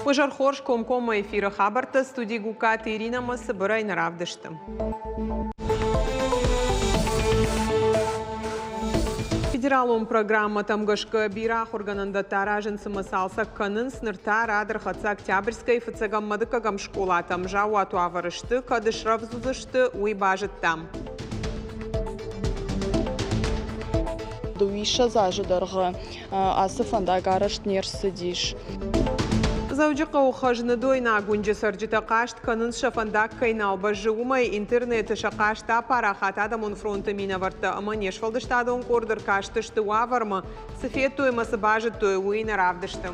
Уызӕр хорз комкоммӕ эфиры хабӕрттӕ студи Гуккаты Иринӕмӕ цыбырӕй нӕ равдысты. Федералон программӕтӕм гӕсгӕ бирӕ ахуыргӕнӕндӕттӕ аразынц ӕмӕ цалцӕг кӕнынц. Ныр та рад ӕрхӕццӕ Октябрьскӕйы фыццӕгӕм ӕмӕ дыккӕгӕм скъолатӕм. Заууат уавӕры сты, кӕд срӕвдз уыдзысты, уый базыдтам. Дыууиссӕдз азы дӕргъы ацы фӕндаг арӕзт не рцыдис. Дзӕуджыхъӕуы Хӕзныдойнаг уынджы цӕрджытӕ хъаст кӕнынц, сӕ фӕндаг кӕй нал бӕззы, уымӕй. Интернеты сӕ хъаст апарахат адӕмон фронты минӕвӕрттӕ ӕмӕ не сфӕлдыстадон къорд ӕркастысты уавӕрмӕ, цы федтой ӕмӕ цы базыдтой, уый нӕ равдысты.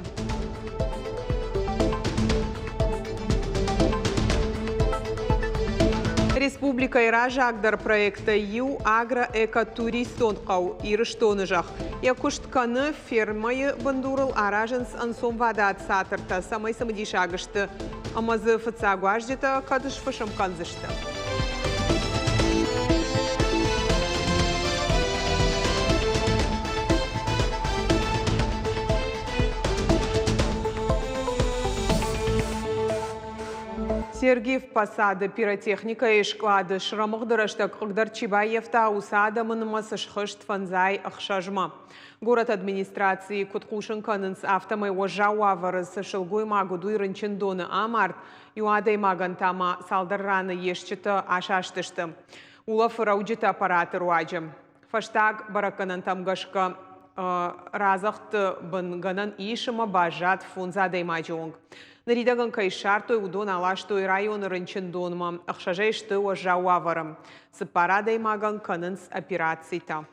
Республикӕйы раззагдӕр проекттӕй иу агроэкотуристон хъӕу Ирыстоны зӕхх. Йӕ куыст кӕны фермӕйы бындурыл аразынц ӕнцонвадат цатыртӕ, цӕмӕй цымыдисаг сты ӕмӕ дзы фыццаг уазджытӕ кӕд сфысым кӕндзысты. Сергиев Посады пиротехникӕйы скълады срӕмыгъды рӕстӕг хъыгдӕрд чи баййӕфта, уыцы адӕмы нымӕц схызт фӕндзай ӕхсӕзмӕ. Горӕты администрацийы куыд хъусын кӕнынц, афтӕмӕй уӕззау уавӕры цы сылгоймаг уыд, уый рынчындоны амард, иу адӕймагӕн та ма цалдӕр раны йе стджытӕ асастысты улӕфы рӕуджыты аппараты руаджы. Фӕстаг бӕрӕггӕнӕнтӕм гӕсгӕ рӕдзӕгъдты бын гӕнӕн ис ӕмӕ баззад фондз адӕймаджы онг. Ныридӕгӕн кӕй ссардтой, уыдон аластой районы рынчындонмӕ, ӕхсӕзӕй сты уӕззау уавӕры. Цыппар адӕймагӕн кӕнынц операцитӕ.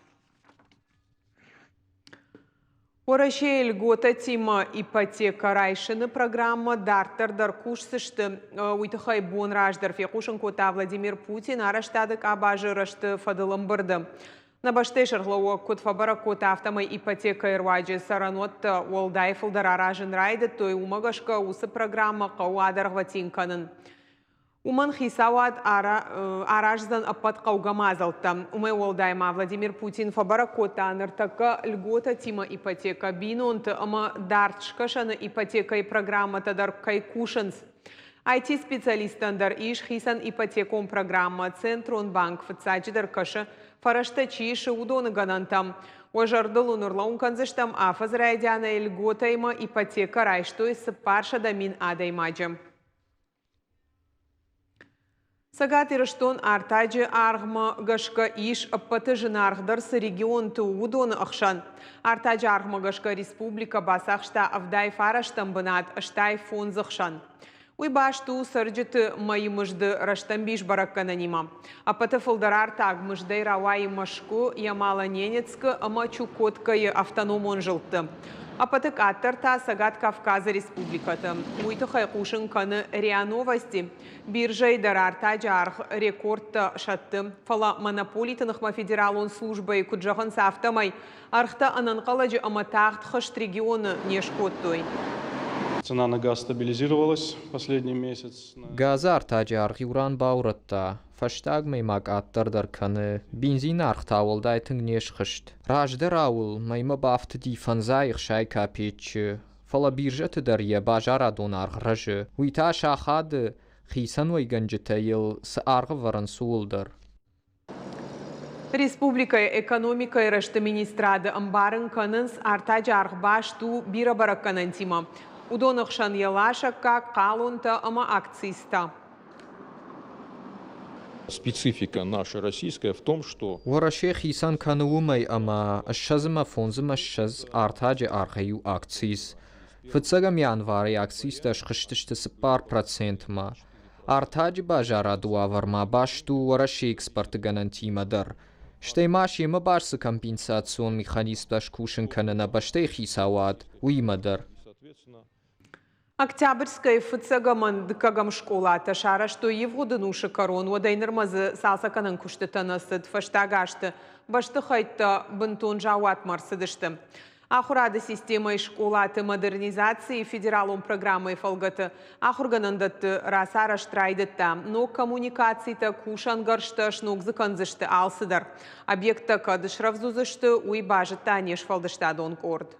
Уӕрӕсейы льготӕтимӕ ипотекӕ райсыны программӕ дарддӕр дӕр кусдзысты. Уый тыххӕй бон раздӕр фехъусын кодта Владимир Путин арӕзтады къабазы рӕзты фӕдыл ӕмбырды. Нӕ бӕстӕйы сӕргълӕууӕг куыд фӕбӕрӕг кодта, афтӕмӕй ипотекӕйы руаджы цӕрӕнуӕттӕ уӕлдай фылдӕр аразын райдыдтой, уымӕ гӕсгӕ уыцы программӕ хъӕуы адӕргъвӕтин кӕнын. Уымӕн хицауад араздзӕн ӕппӕт хъӕугӕ мадзӕлттӕ. Уымӕй уӕлдай ма Владимир Путин фӕбӕрӕг кодта, ныртӕккӕ льготӕтимӕ ипотекӕ бинонты ӕмӕ Дард Скӕсӕны ипотекӕйы программӕтӕ дӕр кӕй кусынц. IT-специалисттӕн дӕр ис хицӕн ипотекон программӕ. Центрон банк фыццаджыдӕр кӕсы, фӕрӕзтӕ чи исы, уыдоны гӕнӕнтӕм. Уӕ зӕрдыл уын ӕрлӕууын кӕндзыстӕм, афӕдзы райдианӕй льготӕимӕ ипотекӕ райстой 400 000 адӕймаджы. Цӕгат Ирыстон артаджы аргъмӕ гӕсгӕ ис ӕппӕты зынаргъдӕр цы регионты у, уыдоны ӕхсӕн. Артаджы аргъмӕ гӕсгӕ республикӕ бацахста 79-ӕм бынат 85-ы хсӕн. Уый баст у цӕрджыты мӕйы мызды рӕстӕмбис бӕрӕггӕнӕнимӕ. Ӕппӕты фылдӕр артаг мыздӕй рауайы Мӕскуы, Ямало-Ненецкы ӕмӕ Чукоткӕйы автономон зылдты. Ӕппӕты къаддӕр та Цӕгат Кавказы республикӕты. Уый тыххӕй хъусын кӕны РИА Новости. Биржӕйы дӕр артаджы аргъ рекордтӕ сӕтты. Фӕлӕ монополиты ныхмӕ федералон службӕйы куыд зӕгъынц, афтӕмӕй ӕргътӕ ӕнӕнхъӕлӕджы ӕмӕ тагъд хызт регионы не скодтой. Цена на газ стабилизировалась последний месяц. Газы артаджы аргъ иу ран баурӕдта, фӕстагмӕ ма къаддӕр дӕр кӕны, бензины аргъ та уӕлдай тынг не схызт. Раздӕрау ыл мӕймӕ бафтыди фӕндзай ӕхсай капеччы, фӕлӕ биржӕты дӕр йӕ базарадон аргъ рӕзы, уый та сахады хицӕн уӕйгӕнджытӕ йыл цы аргъ ӕвӕрынц, ууыл дӕр. Республикӕйы экономикӕйы рӕзты министрады ӕмбарын кӕнынц, артаджы аргъ баст у бирӕ бӕрӕггӕнӕнтимӕ. Уыдоны хсӕн йӕ ласӕггаг, хъалонтӕ ӕмӕ акцизтӕ. Специфика наша российская в том, что Уӕрӕсе хицӕн кӕны уымӕй, ӕмӕ ссӕдз ӕмӕ фондз ӕмӕ ссӕдз артаджы аргъӕй у акциз. Фыццӕгӕм январы акцизтӕ схызтысты 4 процентмӕ. Артаджы базарады уавӕр ма баст у Уӕрӕсейы экспорты гӕнӕнтимӕ дӕр. Стӕй ма семӕ баст цы компенсацион механизмтӕ скусын кӕны нӕ бӕстӕйы хицауад, уыимӕ дӕр. Октябрьскӕйы фыццӕгӕм дыккӕгӕм скъолатӕ сарӕзтой ивгъуыд ӕнусы кӕрон, уӕдӕй нырмӕ дзы цалцӕггӕнӕн куыстытӕ нӕ цыд. Фӕстаг азты бӕстыхӕйттӕ бынтон заууатмӕ ӕрцыдысты. Ахуырады системӕйы скъолаты модернизацийы федералон программӕйы фӕлгӕты ахуыргӕнӕндӕтты рацарӕзт райдыдта. Ног коммуникацитӕ, кусӕнгӕрзтӕ сног дзы кӕндзысты алцыдӕр. Объекттӕ кӕд срӕвдз уыдзысты, уый базыдта не сфӕлдыстадон къорд.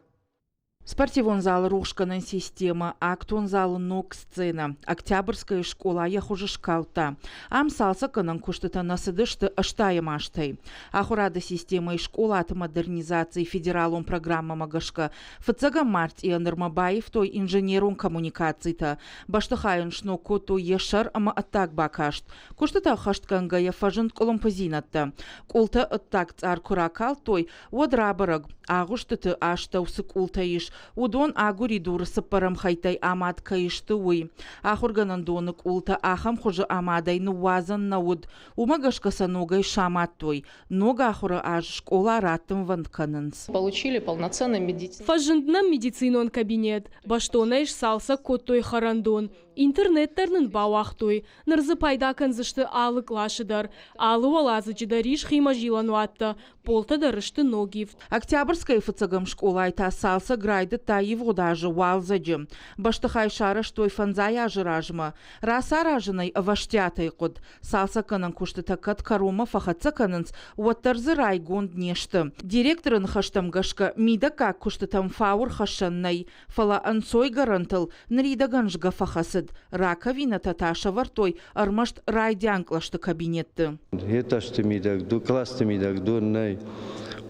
Спортивон залы рухсгӕнӕн системӕ, актон залы ног сценӕ, Октябрьскӕйы скъола йӕ хуыз скалдта. Ам цалцӕггӕнӕн куыстытӕ нӕ цыдысты ӕстайӕм азтӕй. Ахуырады системӕйы скъолаты модернизацийы федералон программӕмӕ гӕсгӕ фыццӕгӕм мартъийӕ нырмӕ баивтой инженерон коммуникацитӕ, бӕстыхайӕн сног кодтой йӕ сӕр ӕмӕ ӕддаг бакаст. Куыстытӕ ӕххӕстгӕнгӕйӕ фӕзынд къуылымпыдзинӕдтӕ. Къултӕ ӕддаг цъар куы ракалдтой, Уӕд рабӕрӕг, агъуыстыты астӕу цы къултӕ ис, уыдон агуыридуры цыппӕрӕм хӕйттӕй амад кӕй сты, уый. Ахуыргӕнӕндоны къултӕ ахӕм хуызы амадӕй ныууадзӕн нӕ уыд, уымӕ гӕсгӕ сӕ ногӕй самадтой. Ног ахуыры аз скъола раттынвӕнд кӕнынц. Получили полноценный медицинский. Фӕзынд нӕм медицинон кабинет, бӕстонӕй сцалцӕг кодтой хӕрӕндон, интернет дӕр нын бауагътой. Ныр дзы пайда кӕндзысты алы къласы дӕр. Алы уӕладзыджы дӕр ис химӕзилӕн уаттӕ, Полтӕ дӕр сты ногивд. Октябрьскӕйы фыццӕгӕм скъолайы та цалцӕг райдыдта ивгъуыд азы уалдзӕджы. Бӕстыхай сарӕзтой фӕндзай азы размӕ. Рацаразын ӕй ӕвӕстиатӕй хъуыд. Цалцӕггӕнӕн куыстытӕ кӕд кӕронмӕ фӕхӕццӕ кӕнынц, уӕддӕр дзы райгонд не сты. Директоры ныхӕстӕм гӕсгӕ, мидӕггаг куыстытӕм фау ӕрхӕссӕн нӕй, фӕлӕ ӕнцойгӕрӕнтыл ныридӕгӕн згӕ фӕхӕцыд. Раковинӕтӕ та сӕвӕрдтой ӕрмӕст райдиан кълӕсты кабинетты. Этажты мидӕг, классты мидӕг дон нӕй.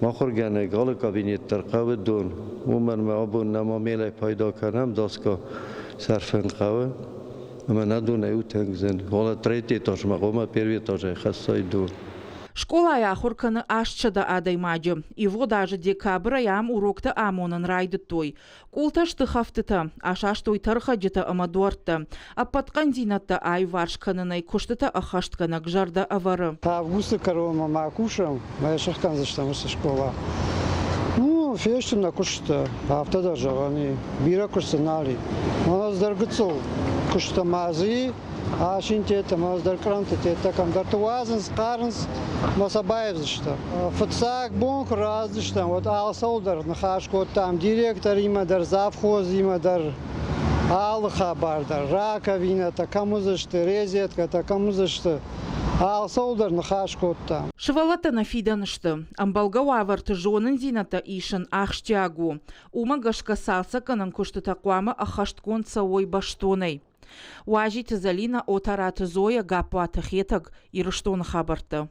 Ахуыргӕнӕг алы кабинет дӕр хъӕуы дон. Уымӕн ӕмӕ абон нӕма мелӕй пайда кӕнӕм, доска сӕрфын хъӕуы. Ӕмӕ нӕ донӕй у тынг зын. Фӕлӕ третий этажмӕ хъуамӕ первый этажӕй хӕссай дон. Скъолайы ахуыр кӕны 800 адӕймаджы. Ивгъуыд азы декабрӕй ам уроктӕ амонын райдыдтой. Къултӕ сты хӕфтытӕ, асастой тӕрхӕджытӕ ӕмӕ дуӕрттӕ. Ӕппӕт хъӕндзинӕдтӕ аиуварс кӕнынӕй куыстытӕ ӕххӕстгӕнӕг зӕрдӕ ӕвӕры. Августы кӕронмӕ ма кусӕм, мӕ сыхгӕндзыстӕм уыцы скъола. Ну, фесты нӕ куыстытӕ, афтӕ дӕр зӕгъӕн и. Бирӕ куыст дзы нал и. Мӕнӕ ӕз дӕр гыццыл куыстытӕ ма дзы и, асинтӕ ӕмӕ ӕз дӕр кърӕнтытӕ кӕмдӕрты уадзынц, хъарынц, мӕ сӕ баивдзыстӕм. Фыццаг бон куы рацыдыстӕм, уӕд алцӕуыл дӕр ныхас кодтам директоримӕ дӕр, завхозимӕ дӕр, алы хабар дӕр, раковинӕтӕ кӕм уыдзысты, резеткӕтӕ кӕм уыдзысты, алцӕуыл дӕр ныхас кодтам. Сывӕллӕттӕ нӕ фидӕн сты. Ӕмбӕлгӕ уавӕрты зонындзинӕдтӕ исын ахсджиаг у. Уымӕ гӕсгӕ цалцӕггӕнӕн куыстытӕ хъуамӕ ӕххӕстгонд цӕуой бӕстонӕй. Уазиты Зӕлинӕ, Отараты Зоя, Гаппуаты Хетӕг, Ирыстоны хабӕрттӕ.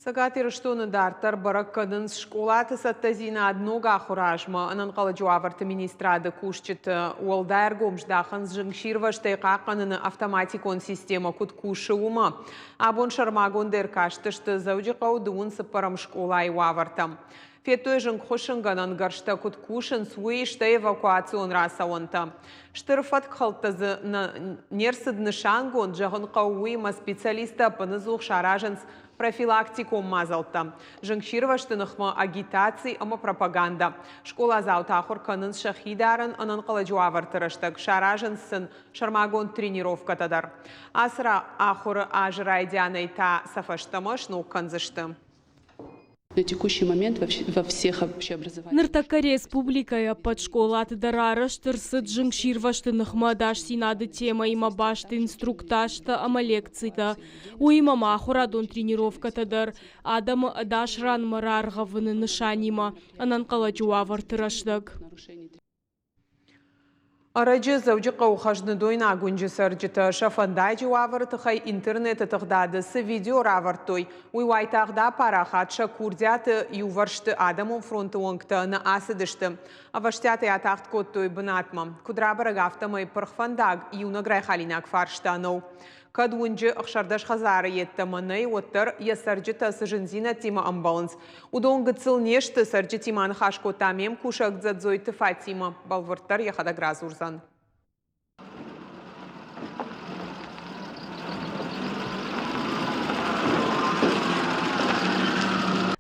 Цӕгат Ирыстоны дарддӕр бӕрӕг кӕнынц скъолаты цӕттӕдзинад ног ахуыры азмӕ. Ӕнӕнхъӕлӕджы уавӕрты министрады кусджыты уӕлдай ӕргом здахынц зынгсирвӕзтӕй хъахъхъӕныны автоматикон системӕ куыд кусы, уымӕ. Абон сӕрмагондӕй ӕркастысты Дзӕуджыхъӕуы дыууын цыппӕрӕм скъолайы уавӕртӕм. Федтой зынгхуыссынгӕнӕн гӕрзтӕ куыд кусынц, уый, стӕй эвакуацион рацӕуӕнтӕ. Стыр фӕткхӕлдтӕ дзы не рцыд нысангонд, зӕгъын хъӕуы, уыимӕ специалисттӕ ӕппыныдзух саразынц профилактикон мадзӕлттӕ, зынгсирвӕзты ныхмӕ агитаци ӕмӕ пропагандӕ. Скъоладзаутӕ ахуыр кӕнынц сӕхи дарын ӕнӕнхъӕлӕджы уавӕрты рӕстӕг, саразынц сын сӕрмагонд тренировкӕтӕ дӕр. Ацы ахуыры азы райдианӕй та сӕ фӕстӕмӕ сног кӕндзысты. На текущий момент во всех общеобразовательных Ныртӕккӕ республикӕйы ӕппӕт скъолаты дӕр арӕзт ӕрцыд зынгсирвӕзты ныхмӕ ӕдасдзинады темӕимӕ баст инструктажтӕ ӕмӕ лекцитӕ. Уыимӕ ма ахуырадон тренировкӕтӕ дӕр адӕмы ӕдас ранмӕ раргъӕвыны нысанимӕ ӕнӕнхъӕлӕджы уавӕрты рӕстӕг. Ӕрӕджы Дзӕуджыхъӕуы Хӕзныдойнаг уынджы цӕрджытӕ сӕ фӕндаджы уавӕры тыххӕй интернеты тыгъдады цы видео равӕрдтой, уый уайтагъд апарахат, сӕ курдиаты иувӕрсты адӕмон фронты уӕнгтӕ нӕ ацыдысты. Ӕвӕстиатӕй атагъд кодтой бынатмӕ. Куыд рабӕрӕг, афтӕмӕй пырх фӕндаг иунӕг райхалинаг фарста нӕу. Кӕд уынджы 16 хӕдзары йеддӕмӕ нӕй, уӕддӕр йӕ цӕрджытӕ цы зындзинӕдтимӕ ӕмбӕлынц, уыдон гыццыл не сты, цӕрджытимӕ аныхас кодта ме мкусӕг Дзӕдзойты Фатимӕ. Бӕлвырддӕр йӕхӕдӕг радзурдзӕн.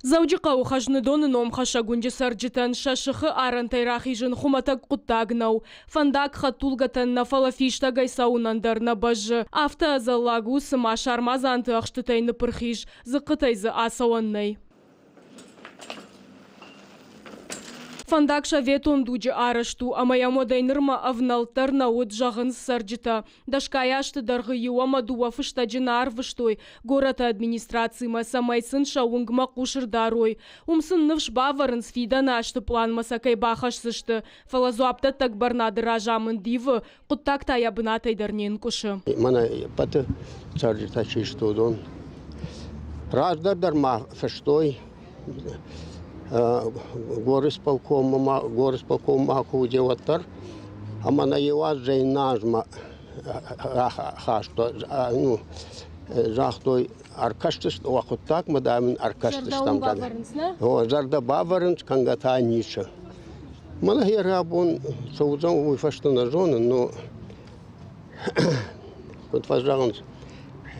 Дзӕуджыхъӕуы Хӕзныдоны номхӕссӕг уынджы цӕрджытӕн сӕ сыхы арӕнтӕй рахизын хуымӕтӕг хъуыддаг нӕу. Фӕндаг хӕдтулгӕтӕн нӕ, фӕлӕ фистӕгӕй цӕуынӕн дӕр нӕ бӕззы. Афтӕ ӕдзӕллаг у, цыма сармадзанты ӕхстытӕй ныппырх ис, дзыхъхъытӕй дзы ацӕуӕн нӕй. Фӕндаг советон дуджы арӕзт у ӕмӕ йӕм уӕдӕй нырмӕ ӕвнӕлд дӕр нӕ уыд, зӕгъынц цӕрджытӕ. Дӕсгай азты дӕргъы иу ӕмӕ дыууӕ фыстӕджы нӕ арвыстой горӕты администрацимӕ, цӕмӕй сын сӕ уынгмӕ хъус ӕрдарой. Уым сын ныфс бавӕрынц, фидӕны азты пъланмӕ сӕ кӕй бахӕсдзысты. Фӕлӕ дзуапдӕттӕг бӕрнады разамынд ивы, хъуыддаг та йӕ бынатӕй дӕр не нкъуысы. Мӕнӕ ӕппӕты цӕрджытӕ чи сты, уыдон раздӕр дӕр ма фыстой горисполкоммӕ, горисполкоммӕ куы уыди, уӕддӕр. Ӕмӕ нӕ иу азӕй иннӕ азмӕ хастой, ну, загътой, ӕркӕсдзысты, уӕ хъуыддагмӕ, дам, ӕркӕсдзыстӕм. О, зӕрдӕ бавӕрынц, кӕнгӕ та ницы. Мӕнӕ йӕ рабон цы уыдзӕн, уый фӕстӕ нӕ зонын, но куыд фӕзӕгъынц,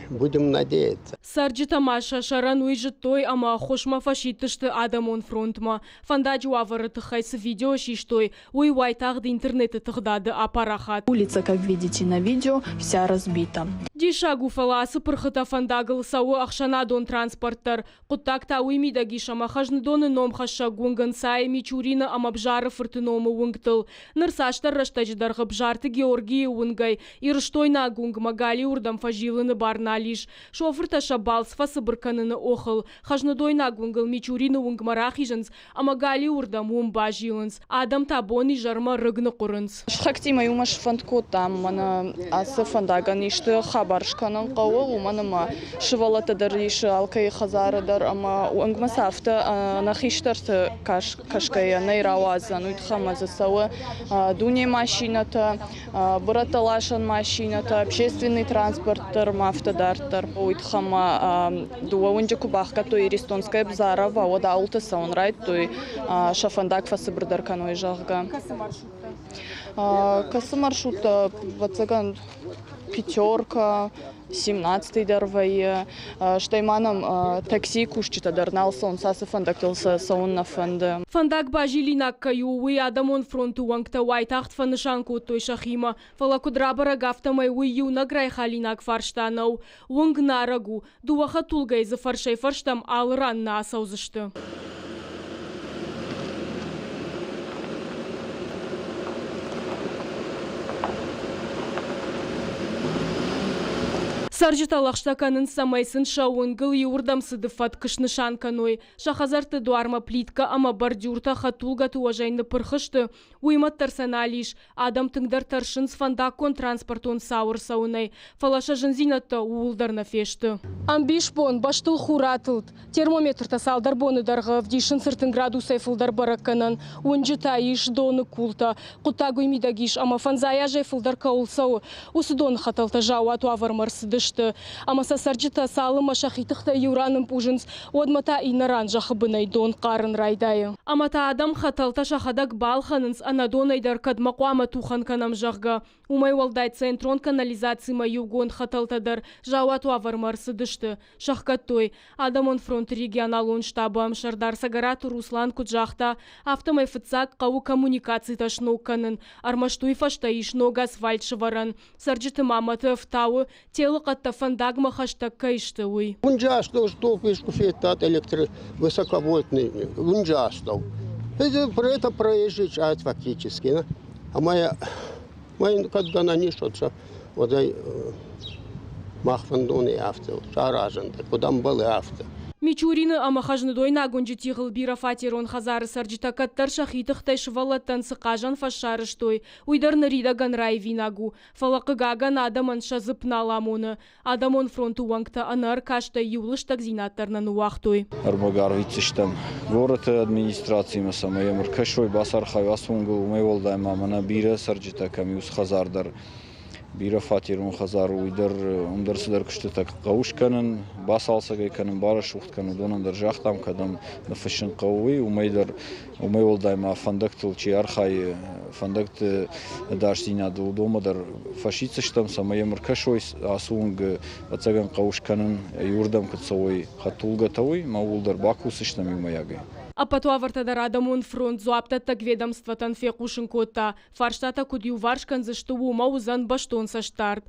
будем надеяться. Цӕрджытӕ ма сӕ сӕрӕн уый зыдтой ӕмӕ ӕххуысмӕ фӕсидтысты адӕмон фронтмӕ. Фӕндаджы уавӕры тыххӕй цы видео систой, уый уайтагъд интернеты тыгъдады апарахат. Улица, как видите на видео, вся разбита. Диссаг у, фӕлӕ ацы пырхытӕ фӕндагыл цӕуы ӕхсӕнадон транспорт дӕр. Хъуыддаг та уый мидӕг ис, ӕмӕ Хӕзныдоны номхӕссӕг уынг ӕнцайы Мичурины ӕмӕ Бзары фырты номы уынгтыл. Ныр цасдӕр рӕстӕджы дӕргъы Бзарты Георгийы уынгӕй Ирыстойнаг уынгмӕ галиуырдӕм фӕзилыны бар нал ис. Шофыртӕ сӕ балц фӕцыбыр кӕныны охыл Хӕзныдойнаг уынгыл Мичурины уынгмӕ рахизынц ӕмӕ галиуырдӕм уым базилынц. Адӕм та бон-изӕрмӕ рыг ныхъуырынц. Сыхӕгтимӕ иумӕ сфӕнд кодтам, мӕнӕ ацы фӕндагӕн исты хабар скӕнын хъӕуы, уымӕн ӕмӕ сывӕллӕттӕ дӕр ис алкӕйы хӕдзары дӕр ӕмӕ уынгмӕ сӕ афтӕ нӕ хистӕрты кӕсгӕйӕ нӕй рауадзӕн. Уый тыххӕй ӕмӕ дзы цӕуы дуне машинӕтӕ, бырӕттӕ ласӕн машинӕтӕ, общественный транспорт дӕр ӕмӕ афтӕ дарддӕр. Уый тыххӕй ӕмӕ дыууӕ уынджы куы бахгӕдтой Иристонская Бзарова, уӕд ауылты цӕуын райдыдтой, сӕ фӕндаг фӕцыбырдӕр кӕной, зӕгъгӕ. Кӕцы маршруттӕ? Кӕцы маршруттӕ, ӕвӕццӕгӕн, пятерка, семнадцатый дӕр вӕййы. Стӕй ма нӕм таксийы кусджытӕ дӕр нал цӕуынц, ацы фӕндӕгтыл сӕ цӕуын нӕ фӕнды. Фӕндаг базилинаг кӕй у, уый адӕмон фронты уӕнгтӕ уайтагъд фӕнысан кодтой сӕхимӕ. Фӕлӕ куыд рабӕрӕг, афтӕмӕй уый иунӕг райхалинаг фарста нӕу. Уынг нарӕг у, дыууӕ хӕдтулгӕйы дзы фӕрсӕй-фӕрстӕм алы ран нӕ ацӕудзысты. Цӕрджытӕ лӕгъстӕ кӕнынц, цӕмӕй сын сӕ уынгыл иуырдӕм цыды фӕтк снысан кӕной. Сӕ хӕдзӕртты дуармӕ плиткӕ ӕмӕ бордюртӕ хӕдтулгӕты уӕзӕй ныппырх сты, уый мӕт дӕр сӕ нал ис. Адӕм тынгдӕр тӕрсынц фӕндаггон-транспортон цау ӕрцӕуынӕй, фӕлӕ сӕ зындзинӕдтӕ ууыл дӕр нӕ фесты. Ӕмбисбон бӕстыл хур атылд. Термометртӕ цалдӕр боны дӕргъы ӕвдисынц 30 градусӕй фылдӕр бӕрӕггӕнӕн. Уынджы та ис доны култӕ. Хъуыддаг уый мидӕг ис, ӕмӕ фӕндзай азӕй фылдӕр кӕуыл цӕуы, уыцы доны хӕтӕлтӕ заууат уавӕрмӕ ӕрцыдысты. Ӕмӕ сӕ цӕрджытӕ цалынмӕ сӕхи тыхтӕй иу ран ӕмпъузынц, уӕдмӕ та иннӕ ран зӕххы бынӕй дон хъарын райдайы. Ӕмӕ та адӕм хӕтӕлтӕ сӕхӕдӕг балхӕнынц, ӕнӕдонӕй дӕр кӕдмӕ хъуамӕ тухӕн кӕнӕм, зӕгъгӕ. Уымӕй уӕлдай центрон канализацимӕ иугонд хӕтӕлтӕ дӕр заууат уавӕрмӕ ӕрцыдысты, сӕхгӕдтой. Адӕмон фронты регионалон штабы ӕмсӕрдар Цӕгӕраты Руслан куыд загъта, афтӕмӕй фыццаг хъӕуы коммуникацитӕ сног кӕнын, ӕрмӕст уый фӕстӕ ис ног асфальт сӕвӕрӕн. Цӕрджыты ма мӕты ӕфтауы, телыхъӕдтӕ фӕндагмӕ хӕстӕг кӕй сты, уый. Уынджы астӕу столб искуы федтат высоковольтный уынджы астӕу. Это проезжая часть фактически. Ӕмӕ йын кӕд гӕнӕн ис, уӕд сӕ уӕд ӕй мах фӕндонӕй афтӕ саразӕнт, куыд ӕмбӕлы, афтӕ. Мичурины ӕмӕ Хӕзныдойнаг уынджы тигъыл бирӕфатерон хӕдзары цӕрджытӕ кӕддӕр сӕхи тыхтӕй сывӕллӕттӕн цы хъазӕн фӕз сарӕзтой, уый дӕр ныридӕгӕн раивинаг у. Фӕлӕ, хъыгагӕн, адӕмӕн сӕ дзыпп нал амоны. Адӕмон фронты уӕнгтӕ ӕнӕ ӕркастӕй иу лыстӕгдзинад дӕр нӕ ныууагътой. Ӕрмӕг арвитдзыстӕм горӕты администрацимӕ, цӕмӕй йӕм ӕркӕсой, бацархайой ацы уынгыл. Уымӕй уӕлдай ма мӕнӕ бирӕ цӕрджытӕ кӕм и, уыцы хӕдзар дӕр бирӕфатерон хӕдзар у, уый дӕр уым дӕр цыдӕр куыстытӕ хъӕуы скӕнын, бацалцӕг ӕй кӕнын, барӕсугъд кӕнын. Уыдонӕн дӕр загътам, кӕдӕм ныффыссын хъӕуы, уый. Уымӕй дӕр Уымӕй уӕлдай ма фӕндӕгтыл чи архайы, фӕндӕгты ӕдасдзинадыл, уыдонмӕ дӕр фӕсиддзыстӕм, цӕмӕй йӕм ӕркӕсой ацы уынгы ӕцӕгӕн хъӕуы скӕнын, иуырдӕм куыд цӕуой хӕдтулгӕтӕ, уый, ӕмӕ ууыл дӕр бакусдзыстӕм иумӕйагӕй. Ӕппӕт уавӕртӕ дӕр Адӕмон фронт дзуапдӕттӕг ведомствотӕн фехъусын кодта. Фарстатӕ куыд иуварс кӕндзысты, уымӕ уыдзӕн бӕстон цӕстдард.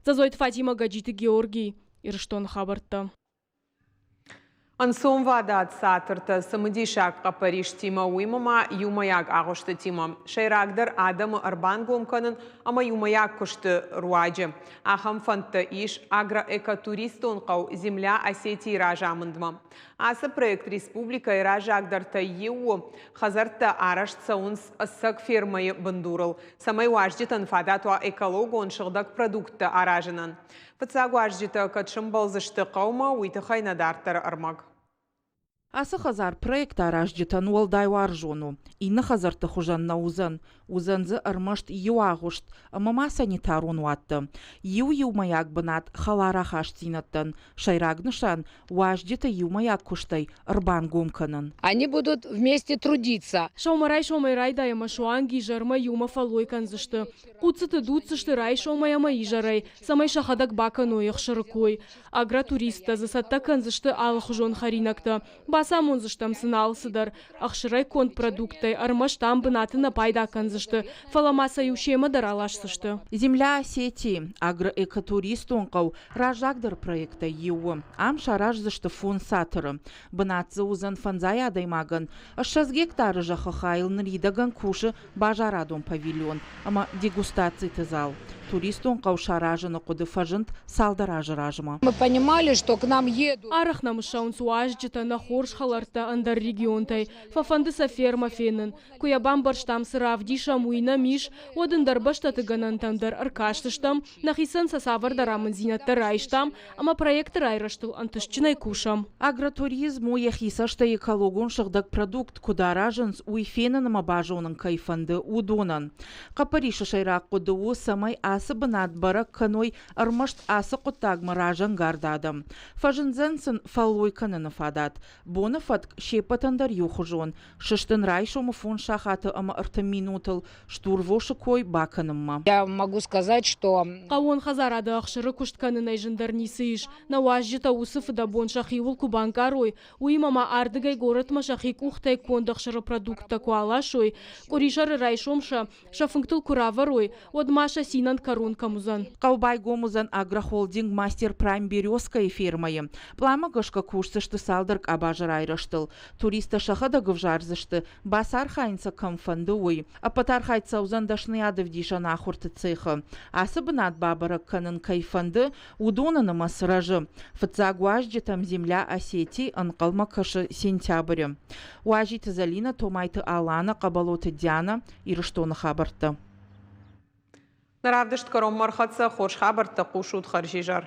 Дзӕдзойты Фатимӕ, Гӕджиты Георгий, Ирыстоны хабӕрттӕ. Ӕнцонвадат цатыртӕ цымыдисаг хъӕппӕристимӕ, уыимӕ ма иумӕйаг агъуыстытимӕ. Сӕйрагдӕр адӕмы ӕрбангом кӕнын ӕмӕ иумӕйаг куысты руаджы. Ахӕм фӕндтӕ ис агроэкотуристон хъӕу Земля Осетии-йы разамындмӕ. Ацы проект республикӕйы раззагдӕртӕй иу у. Хӕдзӕрттӕ арӕзт цӕуынц ӕцӕг фермӕйы бындурыл, цӕмӕй уазджытӕн фадат уа экологон сыгъдӕг продукттӕ аразынӕн. Фыццаг уазджытӕ кӕд сӕмбӕлдзысты хъӕумӕ, уый тыххӕй нӕ дарддӕры ӕрмӕг. Ацы хӕдзар проектаразджытӕн уӕлдай уарзон у. Иннӕ хӕдзӕртты хуызӕн нӕ уыдзӕн. Уыдзӕн дзы ӕрмӕст иу агъуыст ӕмӕ ма санитарон уаттӕ. Иу иумӕйаг бынат хӕлар ахастдзинӕдтӕн. Сӕйраг нысан уазджыты иумӕйаг куыстӕй ӕрбангом кӕнын. Они будут вместе трудиться. Сӕумӕрайсомӕй райдай ӕмӕ суанг изӕрмӕ иумӕ фӕллой кӕндзысты. Хъуццыты дуцдзысты райсомӕй ӕмӕ изӕрӕй, цӕмӕй сӕхӕдӕг бакӕной ӕхсыры кой. Агротуристтӕ дзы цӕттӕ кӕндзысты алыхуызон хӕринӕгтӕ. Бацамондзыстӕм сын алцыдӕр. Ӕхсырӕй конд продукттӕй ӕрмӕст ам бынаты нӕ пайда кӕндзысты, фӕлӕ ма сӕ-иу семӕ дӕр аласдзысты. Земля Осетии агроэкотуристон хъӕу раззагдӕр проекттӕй иу у. Ам сараздзысты фондз цатыры. Бынат дзы уыдзӕн фӕндзай адӕймагӕн. 20 гектары зӕххы хайыл ныридӕгӕн кусы базарадон павильон ӕмӕ дегустациты зал. Туристон хъӕу саразыны хъуыды фӕзынд цалдӕр азы размӕ. Мы понимали, что к нам едут. Арӕх нӕм ссӕуынц уазджытӕ, нӕ хорз хӕлӕрттӕ ӕндӕр регионтӕй. Фӕфӕнды сӕ фермӕ фенын. Куы йӕ бамбӕрстам, цы равдисӕм, уый нӕм ис, уӕд ӕндӕр бӕстӕты гӕнӕнтӕм дӕр ӕркастыстӕм, нӕхицӕн сӕ цавӕрдӕр амынддзинӕдтӕ райстам ӕмӕ проекты райрӕзтыл ӕнтыстджынӕй кусӕм. Агротуризм у йӕхи цӕстӕй экологон сыгъдӕг продукт куыд аразынц, уый фенын ӕмӕ базонын кӕй фӕнды, уыдонӕн. Хъӕппӕрисы сӕйраг хъуыды у, цӕмӕй ацы бынат бӕрӕг кӕной ӕрмӕст ацы хъуыддагмӕ разӕнгард адӕм. Фӕзындзӕн сын фӕллой кӕныны фадат. Боны фӕтк се ппӕтӕн дӕр иухуызон. Сыстын райсомы фондз сахаты ӕмӕ ӕртын минутыл стурвосы кой бакӕнынмӕ. Я могу сказать, что Хъӕууон хӕдзарады ӕхсыры куыст кӕнынӕй зындӕр ницы ис. Нӕ уазджытӕ уыцы фыдӕбон сӕхиуыл куы банкъарой, уыимӕ ма ардыгӕй горӕтмӕ сӕхи къухтӕй конд ӕхсыры продукттӕ куы аласой, къуырисӕры райсом сӕ сӕ фынгтыл куы равӕрой, уӕд ма сӕ цинӕн кӕрон кӕм уыдзӕн. Хъӕу байгом уыдзӕн агрохолдинг Мастер Прайм Березка-йы фермӕйы. Пъланмӕ гӕсгӕ кусдзысты цалдӕр къабазы райрӕзтыл. Туристтӕ сӕхӕдӕг ӕвзардзысты, бацархайын сӕ кӕм фӕнды, уый. Ӕппӕт архайд цӕудзӕн дӕсныйадӕвдисӕн ахуырты цехы. Ацы бынат бабӕрӕг кӕнын кӕй фӕнды, уыдоны нымӕц рӕзы. Фыццаг уазджытӕм Земля Осетии ӕнхъӕлмӕ кӕсы сентябры. Уазиты Зӕлинӕ, Томайты Алана, Хъӕбӕлоты Диана, Ирыстоны хабӕрттӕ. Нӕ равдыст кӕронмӕ ӕрхӕццӕ. Хорз хабӕрттӕ хъусут хӕрзизӕр.